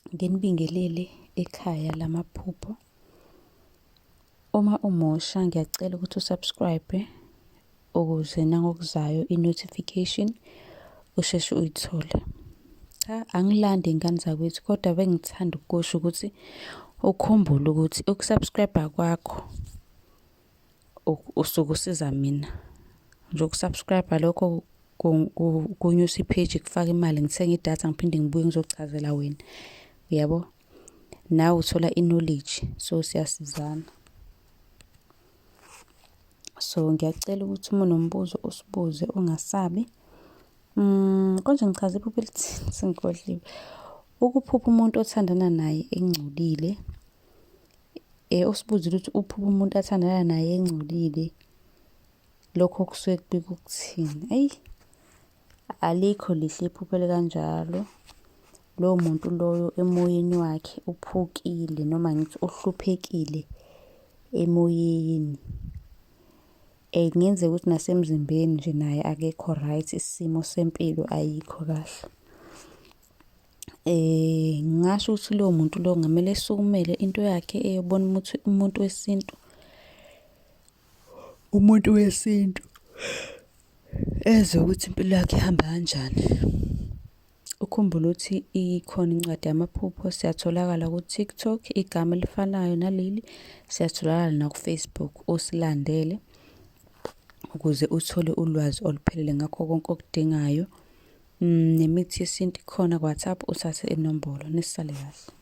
Nginibingelele ekhaya lamaphupho. Uma umusha ngiyacela ukuthi u-subscribe ukuze nangokuzayo i-notification usheshe uyithole. Cha, angilandi ngane zakwethu, kodwa bengithanda ukusho ukuthi ukhumbule ukuthi uku-subscribe kwakho usuke usiza mina. Nje uku-subscribe lokho kunyusa i-page kufaka imali ngithenge idatha ngiphinde ngibuye ngizochazela wena. Uyabo? Nawe uthola i-knowledge so siyasizana. So ngiyacela ukuthi uma unombuzo usibuze ungasabi. Konje ngichaze iphupho elithini sengikhohliwe. Ukuphupha umuntu othandana naye engcolile. Usibuzile ukuthi uphupha umuntu athandana naye engcolile. Lokho kusuke kubika ukuthini? Eyi, alikho lihle iphupho elikanjalo. Lowo muntu loyo emoyeni wakhe uphukile noma ngithi uhluphekile emoyeni. Kungenzeka ukuthi nasemzimbeni nje naye akekho right, isimo sempilo ayikho kahle. Ngingasho ukuthi lowo muntu lowo kungamele esukumele into yakhe eyobona umuntu wesintu. Umuntu wesintu ezwe ukuthi impilo yakhe ihamba kanjani. Ukhumbule ukuthi ikhona incwadi yamaphupho, siyatholakala ku-TikTok, igama elifanayo naleli, siyatholakala naku-Facebook, usilandele ukuze uthole ulwazi oluphelele ngakho konke okudingayo. Nemithi yesintu ikhona ku-WhatsApp, uthathe inombolo. Nisale kahle.